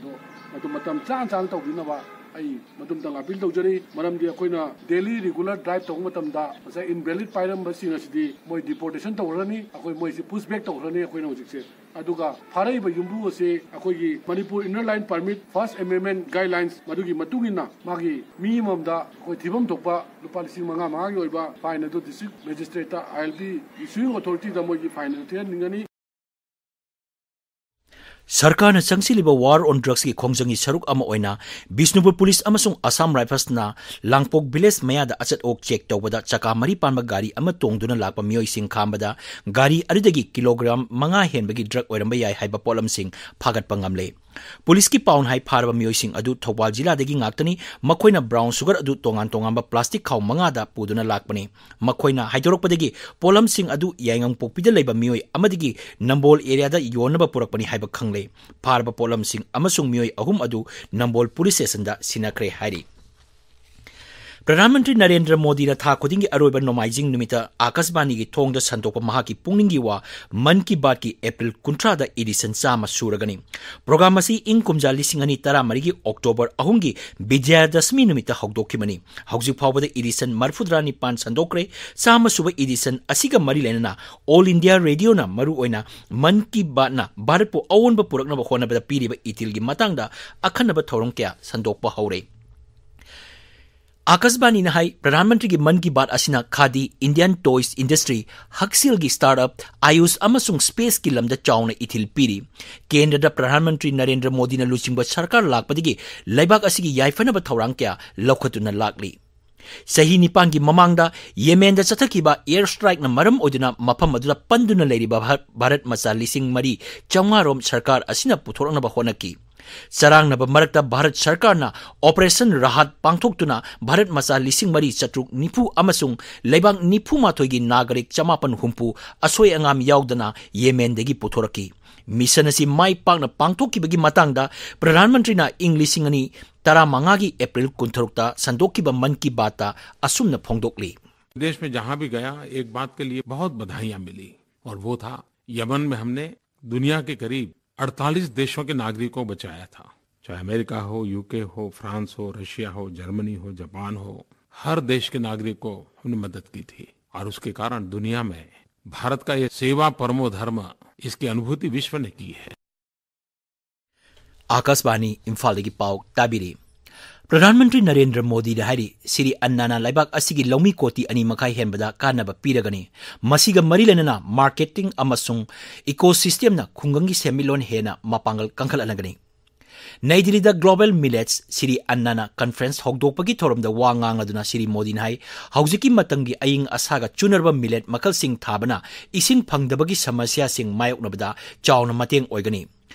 ꯑꯗꯣ ꯃꯇꯝ ꯆꯥꯅ ꯆꯥꯅ ꯇꯧꯕꯤꯅꯕ ꯑꯩ ꯃꯇꯨꯡ ꯇꯥꯅ appeal ꯇꯧꯖꯔꯤ꯫ ꯃꯔꯝꯗꯤ ꯑꯩꯈꯣꯏꯅ daily regular drive ꯇꯧꯕ ꯃꯇꯝꯗ ꯉꯁꯥꯏ invalid ꯄꯥꯏꯔꯝꯕꯁꯤꯡ ꯑꯁꯤꯗꯤ ꯃꯣꯏ deportation ꯇꯧꯈ꯭ꯔꯅꯤ, ꯑꯩꯈꯣꯏ ꯃꯣꯏꯁꯤ push back ꯇꯧꯈ꯭ꯔꯅꯤ ꯑꯩꯈꯣꯏꯅ ꯍꯧꯖꯤꯛꯁꯦ꯫ ꯑꯗꯨꯒ ꯐꯥꯔꯛꯏꯕ ꯌꯨꯝꯕꯨ ꯑꯁꯤ ꯑꯩꯈꯣꯏꯒꯤ Manipur Inner Line Permit First Amendment Guidelines ꯃꯗꯨꯒꯤ ꯃꯇꯨꯡ ꯏꯟꯅ ꯃꯥꯒꯤ ꯃꯤ ꯑꯃꯃꯝꯗ ꯑꯩꯈꯣꯏ ꯊꯤꯐꯝ ꯊꯣꯛꯄ ꯂꯨꯄꯥ ꯂꯤꯁꯤꯡ ꯃꯉꯥ ꯃꯉꯥꯒꯤ ꯑꯣꯏꯕ fine ꯑꯗꯨ district magistrate ꯇ, I L P issuing authority ꯗ ꯃꯣꯏꯒꯤ fine ꯑꯗꯨ ꯊꯤꯍꯟꯅꯤꯡꯒꯅꯤ꯫ ꯁꯔꯀꯥꯔꯅ ꯆꯪꯁꯤꯜꯂꯤꯕ War on Drugs ꯀꯤ ꯈꯣꯡꯖꯪꯒꯤ ꯁꯔꯨꯛ ꯑꯃ ꯑꯣꯏꯅ ꯕꯤꯁꯅꯨꯄꯨꯔ ꯄꯨꯂꯤꯁ ꯑꯃꯁꯨꯡ Assam Rifles ꯅ ꯂꯥꯡꯄꯣꯛ village ꯃꯌꯥꯗ ꯑꯆꯠ ꯑꯣꯛ check ꯇꯧꯕꯗ ꯆꯀꯥ ꯃꯔꯤ ꯄꯥꯟꯕ ꯒꯥꯔꯤ ꯑꯃ ꯇꯣꯡꯗꯨꯅ ꯂꯥꯛꯄ ꯃꯤꯑꯣꯏꯁꯤꯡ ꯈꯥꯝꯕꯗ ꯒꯥꯔꯤ ꯑꯗꯨꯗꯒꯤ kilogram ꯃꯉꯥ ꯍꯦꯟꯕꯒꯤ drug ꯑꯣꯏꯔꯝꯕ ꯌꯥꯏ ꯍꯥꯏꯕ ꯄꯣꯠꯂꯝꯁꯤꯡ ꯐꯥꯒꯠꯄ ꯉꯝꯂꯦ꯫ ꯄꯨꯂꯤꯁꯀꯤ ꯄꯥꯎꯅ ꯍꯥꯏ, ꯐꯥꯔꯕ ꯃꯤꯑꯣꯏꯁꯤꯡ ꯑꯗꯨ ꯊꯧꯕꯥꯜ ꯖꯤꯂꯥꯗꯒꯤ ꯉꯥꯛꯇꯅꯤ꯫ ꯃꯈꯣꯏꯅ brown sugar ꯑꯗꯨ ꯇꯣꯉꯥꯟ ꯇꯣꯉꯥꯟꯕ plastic ꯈꯥꯎ ꯃꯉꯥꯗ ꯄꯨꯗꯨꯅ ꯂꯥꯛꯄꯅꯤ꯫ ꯃꯈꯣꯏꯅ ꯍꯥꯏꯗꯣꯔꯛꯄꯗꯒꯤ ꯄꯣꯠꯂꯝꯁꯤꯡ ꯑꯗꯨ ꯌꯥꯏꯉꯪꯄꯣꯛꯄꯤꯗ ꯂꯩꯕ ꯃꯤꯑꯣꯏ ꯑꯃꯗꯒꯤ ꯅꯝꯕꯣꯜ area ꯗ ꯌꯣꯟꯅꯕ ꯄꯨꯔꯛꯄꯅꯤ ꯍꯥꯏꯕ ꯈꯪꯂꯦ꯫ ꯐꯥꯔꯕ ꯄꯣꯠꯂꯝꯁꯤꯡ ꯑꯃꯁꯨꯡ ꯃꯤꯑꯣꯏ ꯑꯍꯨꯝ ꯑꯗꯨ ꯅꯝꯕꯣꯜ ꯄꯨꯂꯤꯁ ꯁ꯭ꯇꯦꯁꯟꯗ ꯁꯤꯟꯅꯈ꯭ꯔꯦ ꯍꯥꯏꯔꯤ꯫ ꯄ꯭ꯔꯙꯥꯟ ꯃꯟꯇ꯭ꯔꯤ ꯅꯔꯦꯟꯗ꯭ꯔ ꯃꯣꯗꯤꯅ ꯊꯥ ꯈꯨꯗꯤꯡꯒꯤ ꯑꯔꯣꯏꯕ ꯅꯣꯡꯃꯥꯏꯖꯤꯡ ꯅꯨꯃꯤꯠꯇ ꯑꯥꯀꯥꯁꯕꯥꯅꯤꯒꯤ ꯊꯣꯡꯗ ꯁꯟꯗꯣꯛꯄ ꯃꯍꯥꯛꯀꯤ ꯄꯨꯛꯅꯤꯡꯒꯤ ꯋꯥ ꯃꯟ ꯀꯤ ꯕꯥꯠꯀꯤ ꯑꯦꯄ꯭ꯔꯤꯜ ꯀꯨꯟꯊ꯭ꯔꯥꯗ edition ꯆꯥꯝꯃ ꯁꯨꯔꯒꯅꯤ꯫ Program ꯑꯁꯤ ꯏꯪ ꯀꯨꯝꯖꯥ ꯂꯤꯁꯤꯡ ꯑꯅꯤ ꯇꯔꯥꯃꯔꯤꯒꯤ October ꯑꯍꯨꯝꯒꯤ ꯕꯤꯖꯌꯗꯁꯃꯤ ꯅꯨꯃꯤꯠꯇ ꯍꯧꯗꯣꯛꯈꯤꯕꯅꯤ꯫ ꯍꯧꯖꯤꯛ ꯐꯥꯎꯕꯗ edition ꯃꯔꯤꯐꯨꯇꯔꯥ ꯅꯤꯄꯥꯟ ꯁꯟꯗꯣꯛꯈ꯭ꯔꯦ꯫ ꯆꯥꯝꯃ ꯁꯨꯕ edition ꯑꯁꯤꯒ ꯃꯔꯤ ꯂꯩꯅꯅ All India Radioꯅ ꯃꯔꯨꯑꯣꯏꯅ ꯃꯟ ꯀꯤ ꯕꯥꯠꯅ ꯚꯥꯔꯠꯄꯨ ꯑꯑꯣꯟꯕ ꯄꯨꯔꯛꯅꯕ ꯍꯣꯠꯅꯕꯗ ꯄꯤꯔꯤꯕ ꯏꯊꯤꯜꯒꯤ ꯃꯇꯥꯡꯗ ꯑꯈꯟꯅꯕ ꯊꯧꯔꯝ ꯀꯌꯥ ꯁꯟꯗꯣꯛꯄ ꯍꯧꯔꯦ꯫ ꯑꯥꯀꯥꯁꯕꯥꯅꯤꯅ ꯍꯥꯏ, ꯄ꯭ꯔꯙꯥꯟ ꯃꯟꯇ꯭ꯔꯤꯒꯤ ꯃꯟ ꯀꯤ ꯕꯥꯠ ꯑꯁꯤꯅ ꯈꯥꯗꯤ, Indian toys industry, ꯍꯛꯁꯦꯜꯒꯤ startup, ꯑꯥꯌꯨꯁ ꯑꯃꯁꯨꯡ spaceꯀꯤ ꯂꯝꯗ ꯆꯥꯎꯅ ꯏꯊꯤꯜ ꯄꯤꯔꯤ꯫ ꯀꯦꯟꯗ꯭ꯔꯗ ꯄ꯭ꯔꯙꯥꯟ ꯃꯟꯇ꯭ꯔꯤ ꯅꯔꯦꯟꯗ꯭ꯔ ꯃꯣꯗꯤꯅ ꯂꯨꯆꯤꯡꯕ ꯁꯔꯀꯥꯔ ꯂꯥꯛꯄꯗꯒꯤ ꯂꯩꯕꯥꯛ ꯑꯁꯤꯒꯤ ꯌꯥꯏꯐꯅꯕ ꯊꯧꯔꯥꯡ ꯀꯌꯥ ꯂꯧꯈꯠꯇꯨꯅ ꯂꯥꯛꯂꯤ꯫ ꯆꯍꯤ ꯅꯤꯄꯥꯟꯒꯤ ꯃꯃꯥꯡꯗ ꯌꯦꯃꯦꯟꯗ ꯆꯠꯊꯈꯤꯕ air strikeꯅ ꯃꯔꯝ ꯑꯣꯏꯗꯨꯅ ꯃꯐꯝ ꯑꯗꯨꯗ ꯄꯟꯗꯨꯅ ꯂꯩꯔꯤꯕ ꯚꯥ-, ꯚꯥꯔꯠ ꯃꯆꯥ ꯂꯤꯁꯤꯡ ꯃꯔꯤ ꯆꯥꯝꯃꯉꯥ ꯔꯣꯝ ꯁꯔꯀꯥꯔ ꯑꯁꯤꯅ ꯄꯨꯊꯣꯔꯛꯅꯕ ꯍꯣꯠꯅꯈꯤ꯫ ꯆꯔꯥꯡꯅꯕ ꯃꯔꯛꯇ ꯚꯥꯔꯠ ꯁꯔꯀꯥꯔꯅ Operation Rahat ꯄꯥꯡꯊꯣꯛꯇꯨꯅ ꯚꯥꯔꯠ ꯃꯆꯥ ꯂꯤꯁꯤꯡ ꯃꯔꯤ ꯆꯥꯇ꯭ꯔꯨꯛ ꯅꯤꯐꯨ ꯑꯃꯁꯨꯡ ꯂꯩꯕꯥꯛ ꯅꯤꯐꯨ ꯃꯥꯊꯣꯏꯒꯤ ꯅꯥꯒꯔꯤꯛ ꯆꯃꯥꯄꯟ ꯍꯨꯝꯐꯨ ꯑꯁꯣꯏ ꯑꯉꯥꯝ ꯌꯥꯎꯗꯅ ꯌꯦꯃꯦꯟꯗꯒꯤ ꯄꯨꯊꯣꯔꯛꯈꯤ꯫ Mission ꯑꯁꯤ ꯃꯥꯏ ꯄꯥꯛꯅ ꯄꯥꯡꯊꯣꯛꯈꯤꯕꯒꯤ ꯃꯇꯥꯡꯗ ꯄ꯭ꯔꯙꯥꯟ ꯃꯟꯇ꯭ꯔꯤꯅ ꯏꯪ ꯂꯤꯁꯤꯡ ꯑꯅꯤ ꯇꯔꯥꯃꯉꯥꯒꯤ ꯑꯦꯄ꯭ꯔꯤꯜ ꯀꯨꯟꯇꯔꯨꯛꯇ ꯁꯟꯗꯣꯛꯈꯤꯕ ꯃꯟ ꯀꯤ ꯕꯥꯠꯇ ꯑꯁꯨꯝꯅ ꯐꯣꯡꯗꯣꯛꯂꯤ꯫ विदेश में जहां भी गया, एक बात के लिए बहुत बधाइयां मिली, और वो था, यमन में हमने दुनिया के करीब अड़तालीस देशों के नागरिकों को बचाया था। चाहे अमेरिका हो, यूके हो, फ्रांस हो, रशिया हो, जर्मनी हो, जापान हो, हर देश के नागरिक को हमने मदद की थी, और उसके कारण दुनिया में भारत का ये सेवा परमो धर्म, इसकी अनुभूति विश्व ने की है। ꯑꯥꯀꯥꯁꯕꯥꯅꯤ ꯏꯝꯐꯥꯜꯗꯒꯤ ꯄꯥꯎ ꯇꯥꯕꯤꯔꯤ꯫ ꯄ꯭ꯔꯙꯥꯟ ꯃꯟꯇ꯭ꯔꯤ ꯅꯔꯦꯟꯗ꯭ꯔ ꯃꯣꯗꯤꯅ ꯍꯥꯏꯔꯤ, ꯁꯤꯔꯤ ꯑꯟꯅꯥꯅ ꯂꯩꯕꯥꯛ ꯑꯁꯤꯒꯤ ꯂꯧꯃꯤ ꯀꯣꯇꯤ ꯑꯅꯤ ꯃꯈꯥꯏ ꯍꯦꯟꯕꯗ ꯀꯥꯟꯅꯕ ꯄꯤꯔꯒꯅꯤ꯫ ꯃꯁꯤꯒ ꯃꯔꯤ ꯂꯩꯅꯅ marketing ꯑꯃꯁꯨꯡ ecosystemꯅ ꯈꯨꯡꯒꯪꯒꯤ ꯁꯦꯟꯃꯤꯠꯂꯣꯟ ꯍꯦꯟꯅ ꯃꯄꯥꯡꯒꯜ ꯀꯟꯈꯠꯍꯟꯒꯅꯤ꯫ ꯅꯩ ꯗꯤꯜꯂꯤꯗ Global Millets ꯁꯤꯔꯤ ꯑꯟꯅꯥꯅ conference ꯍꯧꯗꯣꯛꯄꯒꯤ ꯊꯧꯔꯝꯗ ꯋꯥ ꯉꯥꯡꯂꯗꯨꯅ ꯁꯤꯔꯤ ꯃꯣꯗꯤꯅ ꯍꯥꯏ, ꯍꯧꯖꯤꯛꯀꯤ ꯃꯇꯝꯒꯤ ꯑꯏꯪ ꯑꯁꯥꯒ ꯆꯨꯅꯔꯕ millet ꯃꯈꯜꯁꯤꯡ ꯊꯥꯕꯅ ꯏꯁꯤꯡ ꯐꯪꯗꯕꯒꯤ ꯁꯃꯁ꯭ꯌꯥꯁꯤꯡ ꯃꯥꯌꯣꯛꯅꯕꯗ ꯆꯥꯎꯅ ꯃꯇꯦꯡ ꯑꯣꯏꯒꯅꯤ꯫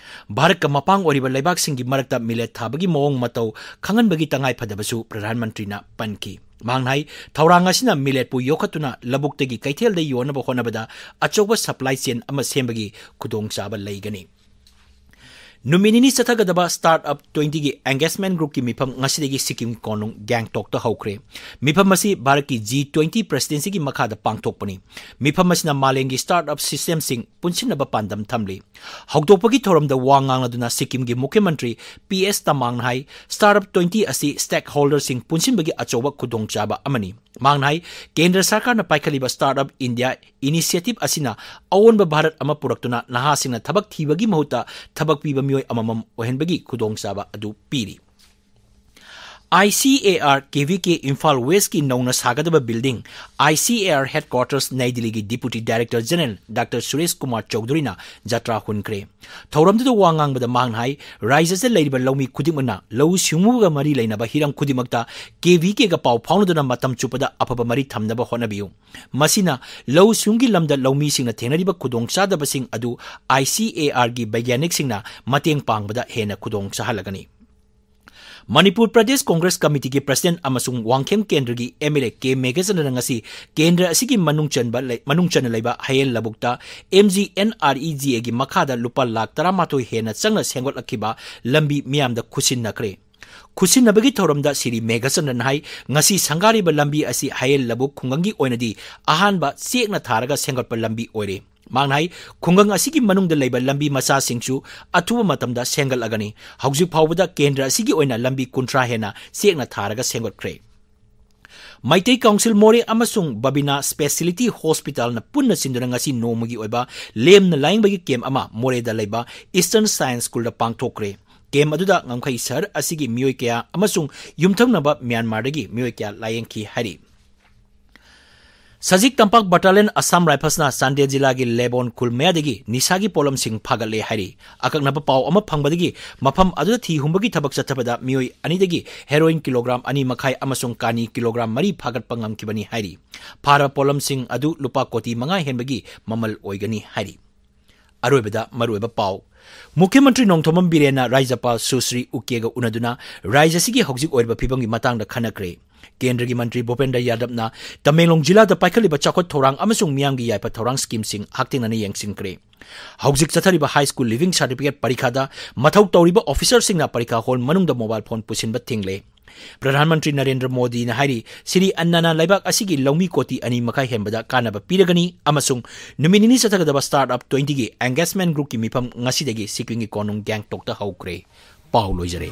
ꯚꯥꯔꯠꯀ ꯃꯄꯥꯡ ꯑꯣꯏꯔꯤꯕ ꯂꯩꯕꯥꯛꯁꯤꯡꯒꯤ ꯃꯔꯛꯇ millet ꯊꯥꯕꯒꯤ ꯃꯑꯣꯡ ꯃꯇꯧ ꯈꯪꯍꯟꯕꯒꯤ ꯇꯉꯥꯏꯐꯗꯕꯁꯨ ꯄ꯭ꯔꯙꯥꯟ ꯃꯟꯇ꯭ꯔꯤꯅ ꯄꯟꯈꯤ꯫ ꯃꯍꯥꯛꯅ ꯍꯥꯏ, ꯊꯧꯔꯥꯡ ꯑꯁꯤꯅ milletꯄꯨ ꯌꯣꯛꯈꯠꯇꯨꯅ ꯂꯧꯕꯨꯛꯇꯒꯤ ꯀꯩꯊꯦꯜꯗ ꯌꯣꯟꯅꯕ ꯍꯣꯠꯅꯕꯗ ꯑꯆꯧꯕ supply chain ꯑꯃ ꯁꯦꯝꯕꯒꯤ ꯈꯨꯗꯣꯡꯆꯥꯕ ꯂꯩꯒꯅꯤ꯫ ꯅꯨꯃꯤꯠ ꯅꯤꯅꯤ ꯆꯠꯊꯒꯗꯕ Startup twenty ꯒꯤ engagement group ꯀꯤ ꯃꯤꯐꯝ ꯉꯁꯤꯗꯒꯤ ꯁꯤꯛꯀꯤꯝ ꯀꯣꯅꯨꯡ ꯒꯦꯡꯇꯣꯛꯇ ꯍꯧꯈ꯭ꯔꯦ꯫ ꯃꯤꯐꯝ ꯑꯁꯤ ꯚꯥꯔꯠꯀꯤ G twenty presidency ꯒꯤ ꯃꯈꯥꯗ ꯄꯥꯡꯊꯣꯛꯄꯅꯤ꯫ ꯃꯤꯐꯝ ꯑꯁꯤꯅ ꯃꯥꯂꯦꯝꯒꯤ startup system ꯁꯤꯡ ꯄꯨꯟꯁꯤꯟꯅꯕ ꯄꯥꯟꯗꯝ ꯊꯝꯂꯤ꯫ ꯍꯧꯗꯣꯛꯄꯒꯤ ꯊꯧꯔꯝꯗ ꯋꯥ ꯉꯥꯡꯂꯗꯨꯅ ꯁꯤꯛꯀꯤꯝꯒꯤ ꯃꯨꯈ꯭ꯌ ꯃꯟꯇ꯭ꯔꯤ P S ꯇꯃꯥꯡꯅ ꯍꯥꯏ, Startup twenty ꯑꯁꯤ stakeholder ꯁꯤꯡ ꯄꯨꯟꯁꯤꯟꯕꯒꯤ ꯑꯆꯧꯕ ꯈꯨꯗꯣꯡꯆꯥꯕ ꯑꯃꯅꯤ꯫ ꯃꯍꯥꯛꯅ ꯍꯥꯏ, ꯀꯦꯟꯗ꯭ꯔ ꯁꯔꯀꯥꯔꯅ ꯄꯥꯏꯈꯠꯂꯤꯕ Startup India initiative ꯑꯁꯤꯅ ꯑꯑꯣꯟꯕ ꯚꯥꯔꯠ ꯑꯃ ꯄꯨꯔꯛꯇꯨꯅ ꯅꯍꯥꯁꯤꯡꯅ ꯊꯕꯛ ꯊꯤꯕꯒꯤ ꯃꯍꯨꯠꯇ ꯊꯕꯛ ꯄꯤꯕ ꯃꯤꯑꯣꯏ ꯑꯃꯃꯝ ꯑꯣꯏꯍꯟꯕꯒꯤ ꯈꯨꯗꯣꯡꯆꯥꯕ ꯑꯗꯨ ꯄꯤꯔꯤ꯫ I C A R K V K Imphal West ꯀꯤ ꯅꯧꯅ ꯁꯥꯒꯗꯕ building, I C A R headquarters ꯅꯩ ꯗꯤꯜꯂꯤꯒꯤ Deputy Director General Doctor Suresh Kumar ꯆꯧꯙꯨꯔꯤꯅ ꯖꯇ꯭ꯔꯥ ꯍꯨꯟꯈ꯭ꯔꯦ꯫ ꯊꯧꯔꯝꯗꯨꯗ ꯋꯥ ꯉꯥꯡꯕꯗ ꯃꯍꯥꯛꯅ ꯍꯥꯏ, ꯔꯥꯖ꯭ꯌꯗ ꯂꯩꯔꯤꯕ ꯂꯧꯃꯤ ꯈꯨꯗꯤꯡꯃꯛꯅ ꯂꯧꯎ ꯁꯤꯡꯎꯒ ꯃꯔꯤ ꯂꯩꯅꯕ ꯍꯤꯔꯝ ꯈꯨꯗꯤꯡꯃꯛꯇ K V K ꯒ ꯄꯥꯎ ꯐꯥꯎꯅꯗꯨꯅ ꯃꯇꯝ ꯆꯨꯞꯄꯗ ꯑꯐꯕ ꯃꯔꯤ ꯊꯝꯅꯕ ꯍꯣꯠꯅꯕꯤꯌꯨ꯫ ꯃꯁꯤꯅ ꯂꯧꯎ ꯁꯤꯡꯎꯒꯤ ꯂꯝꯗ ꯂꯧꯃꯤꯁꯤꯡꯅ ꯊꯦꯡꯅꯔꯤꯕ ꯈꯨꯗꯣꯡꯆꯥꯗꯕꯁꯤꯡ ꯑꯗꯨ I C A R ꯒꯤ ꯕꯩꯒ꯭ꯌꯥꯅꯤꯛꯁꯤꯡꯅ ꯃꯇꯦꯡ ꯄꯥꯡꯕꯗ ꯍꯦꯟꯅ ꯈꯨꯗꯣꯡ ꯆꯥꯍꯜꯂꯒꯅꯤ꯫ ꯃꯅꯤꯄꯨꯔ ꯄ꯭ꯔꯗꯦꯁ ꯀꯣꯡꯒ꯭ꯔꯦꯁ ꯀꯃꯤꯇꯤꯒꯤ president ꯑꯃꯁꯨꯡ ꯋꯥꯡꯈꯦꯝ ꯀꯦꯟꯗ꯭ꯔꯒꯤ M L A ꯀꯦ ꯃꯦꯘꯆꯟꯗ꯭ꯔꯅ ꯉꯁꯤ ꯀꯦꯟꯗ꯭ꯔ ꯑꯁꯤꯒꯤ ꯃꯅꯨꯡ ꯆꯟꯕ ꯂꯩ-, ꯃꯅꯨꯡ ꯆꯟꯅ ꯂꯩꯕ ꯍꯌꯦꯜ ꯂꯧꯕꯨꯛꯇ M G N R E G A ꯒꯤ ꯃꯈꯥꯗ ꯂꯨꯄꯥ ꯂꯥꯈ ꯇꯔꯥꯃꯥꯊꯣꯏ ꯍꯦꯟꯅ ꯆꯪꯅ ꯁꯦꯝꯒꯠꯂꯛꯈꯤꯕ ꯂꯝꯕꯤ ꯃꯤꯌꯥꯝꯗ ꯈꯨꯠꯁꯤꯟꯅꯈ꯭ꯔꯦ꯫ ꯈꯨꯠꯁꯤꯟꯅꯕꯒꯤ ꯊꯧꯔꯝꯗ ꯁꯤꯔꯤ ꯃꯦꯘꯆꯟꯗ꯭ꯔꯅ ꯍꯥꯏ, ꯉꯁꯤ ꯁꯪꯒꯥꯔꯤꯕ ꯂꯝꯕꯤ ꯑꯁꯤ ꯍꯌꯦꯜ ꯂꯧꯕꯨꯛ ꯈꯨꯡꯒꯪꯒꯤ ꯑꯣꯏꯅꯗꯤ ꯑꯍꯥꯟꯕ ꯆꯦꯛꯅ ꯊꯥꯔꯒ ꯁꯦꯝꯒꯠꯄ ꯂꯝꯕꯤ ꯑꯣꯏꯔꯦ꯫ ꯃꯍꯥꯛꯅ ꯍꯥꯏ, ꯈꯨꯡꯒꯪ ꯑꯁꯤꯒꯤ ꯃꯅꯨꯡꯗ ꯂꯩꯕ ꯂꯝꯕꯤ ꯃꯆꯥꯁꯤꯡꯁꯨ ꯑꯊꯨꯕ ꯃꯇꯝꯗ ꯁꯦꯝꯒꯠꯂꯒꯅꯤ꯫ ꯍꯧꯖꯤꯛ ꯐꯥꯎꯕꯗ ꯀꯦꯟꯗ꯭ꯔ ꯑꯁꯤꯒꯤ ꯑꯣꯏꯅ ꯂꯝꯕꯤ ꯀꯨꯟꯊ꯭ꯔꯥ ꯍꯦꯟꯅ ꯆꯦꯛꯅ ꯊꯥꯔꯒ ꯁꯦꯝꯒꯠꯈ꯭ꯔꯦ꯫ ꯃꯩꯇꯩ ꯀꯥꯎꯟꯁꯤꯜ ꯃꯣꯔꯦ ꯑꯃꯁꯨꯡ ꯕꯕꯤꯅꯥ Speciality Hospitalꯅ ꯄꯨꯟꯅ ꯁꯤꯟꯗꯨꯅ ꯉꯁꯤ ꯅꯣꯡꯃꯒꯤ ꯑꯣꯏꯕ ꯂꯦꯝꯅ ꯂꯥꯌꯦꯡꯕꯒꯤ camp ꯑꯃ ꯃꯣꯔꯦꯗ ꯂꯩꯕ Eastern Science Schoolꯗ ꯄꯥꯡꯊꯣꯛꯈ꯭ꯔꯦ꯫ Camp ꯑꯗꯨꯗ ꯉꯝꯈꯩ ꯁꯍꯔ ꯑꯁꯤꯒꯤ ꯃꯤꯑꯣꯏ ꯀꯌꯥ ꯑꯃꯁꯨꯡ ꯌꯨꯝꯊꯪꯅꯕ ꯃ꯭ꯌꯥꯟꯃꯥꯔꯗꯒꯤ ꯃꯤꯑꯣꯏ ꯀꯌꯥ ꯂꯥꯌꯦꯡꯈꯤ ꯍꯥꯏꯔꯤ꯫ ꯁꯖꯤꯛ ꯇꯝꯄꯥꯛ Battalion Assam Riflesꯅ ꯆꯥꯟꯗꯦꯜ ꯖꯤꯂꯥꯒꯤ ꯂꯦꯕꯣꯟ ꯈꯨꯜ ꯃꯌꯥꯗꯒꯤ ꯅꯤꯁꯥꯒꯤ ꯄꯣꯠꯂꯝꯁꯤꯡ ꯐꯥꯒꯠꯂꯦ ꯍꯥꯏꯔꯤ꯫ ꯑꯀꯛꯅꯕ ꯄꯥꯎ ꯑꯃ ꯐꯪꯕꯗꯒꯤ ꯃꯐꯝ ꯑꯗꯨꯗ ꯊꯤ ꯍꯨꯝꯕꯒꯤ ꯊꯕꯛ ꯆꯠꯊꯕꯗ ꯃꯤꯑꯣꯏ ꯑꯅꯤꯗꯒꯤ heroin ꯀꯤꯂꯣꯒ꯭ꯔꯥꯝ ꯑꯅꯤ ꯃꯈꯥꯏ ꯑꯃꯁꯨꯡ ꯀꯥꯅꯤ ꯀꯤꯂꯣꯒ꯭ꯔꯥꯝ ꯃꯔꯤ ꯐꯥꯒꯠꯄ ꯉꯝꯈꯤꯕꯅꯤ ꯍꯥꯏꯔꯤ꯫ ꯐꯥꯔꯕ ꯄꯣꯠꯂꯝꯁꯤꯡ ꯑꯗꯨ ꯂꯨꯄꯥ ꯀꯣꯇꯤ ꯃꯉꯥ ꯍꯦꯟꯕꯒꯤ ꯃꯃꯜ ꯑꯣꯏꯒꯅꯤ ꯍꯥꯏꯔꯤ꯫ ꯑꯔꯣꯏꯕꯗ ꯃꯔꯨꯑꯣꯏꯕ ꯄꯥꯎ꯫ ꯃꯨꯈ꯭ꯌ ꯃꯟꯇ꯭ꯔꯤ ꯅꯣꯡꯊꯣꯝꯕꯝ ꯕꯤꯔꯦꯟꯅ ꯔꯥꯖ꯭ꯌꯄꯥꯜ ꯁꯨꯁ꯭ꯔꯤ ꯎꯀꯦꯒ ꯎꯅꯗꯨꯅ ꯔꯥꯖ꯭ꯌ ꯑꯁꯤꯒꯤ ꯍꯧꯖꯤꯛ ꯑꯣꯏꯔꯤꯕ ꯐꯤꯕꯝꯒꯤ ꯃꯇꯥꯡꯗ ꯈꯟꯅꯈ꯭ꯔꯦ꯫ ꯀꯦꯟꯗ꯭ꯔꯒꯤ ꯃꯟꯇ꯭ꯔꯤ ꯚꯨꯄꯦꯟꯗ꯭ꯔ ꯌꯥꯗꯕꯅ ꯇꯃꯦꯡꯂꯣꯡ ꯖꯤꯂꯥꯗ ꯄꯥꯏꯈꯠꯂꯤꯕ ꯆꯥꯎꯈꯠ ꯊꯧꯔꯥꯡ ꯑꯃꯁꯨꯡ ꯃꯤꯌꯥꯝꯒꯤ ꯌꯥꯏꯐ ꯊꯧꯔꯥꯡ ꯁ꯭ꯀꯤꯝꯁꯤꯡ ꯍꯛꯊꯦꯡꯅꯅ ꯌꯦꯡꯁꯤꯟꯈ꯭ꯔꯦ꯫ ꯍꯧꯖꯤꯛ ꯆꯠꯊꯔꯤꯕ ꯍꯥꯏ ꯁ꯭ꯀꯨꯜ ꯂꯤꯚꯤꯡ ꯁꯥꯔꯇꯤꯐꯤꯀꯦꯠ ꯄꯔꯤꯈꯥꯗ ꯃꯊꯧ ꯇꯧꯔꯤꯕ ꯑꯣꯐꯤꯁꯔꯁꯤꯡꯅ ꯄꯔꯤꯈꯥ ꯍꯣꯜ ꯃꯅꯨꯡꯗ ꯃꯣꯕꯥꯏꯜ ꯐꯣꯟ ꯄꯨꯁꯤꯟꯕ ꯊꯤꯡꯂꯦ꯫ ꯄ꯭ꯔꯙꯥꯟ ꯃꯟꯇ꯭ꯔꯤ ꯅꯔꯦꯟꯗ꯭ꯔ ꯃꯣꯗꯤꯅ ꯍꯥꯏꯔꯤ, ꯁꯤꯔꯤ ꯑꯟꯅꯅ ꯂꯩꯕꯥꯛ ꯑꯁꯤꯒꯤ ꯂꯧꯃꯤ ꯀꯣꯇꯤ ꯑꯅꯤ ꯃꯈꯥꯏ ꯍꯦꯟꯕꯗ ꯀꯥꯟꯅꯕ ꯄꯤꯔꯒꯅꯤ ꯑꯃꯁꯨꯡ ꯅꯨꯃꯤꯠ ꯅꯤꯅꯤ ꯆꯠꯊꯒꯗꯕ ꯁ꯭ꯇꯥꯔꯠ ꯑꯞ ꯇ꯭ꯋꯦꯟꯇꯤꯒꯤ ꯑꯦꯡꯒꯦꯖꯃꯦꯟ ꯒ꯭ꯔꯨꯞꯀꯤ ꯃꯤꯐꯝ ꯉꯁꯤꯗꯒꯤ ꯁꯤꯛꯀꯤꯝꯒꯤ ꯀꯣꯅꯨꯡ ꯒꯦꯡꯇꯣꯛꯇ ꯍꯧꯈ꯭ꯔꯦ꯫ ꯄꯥꯎ ꯂꯣꯏꯖꯔꯦ꯫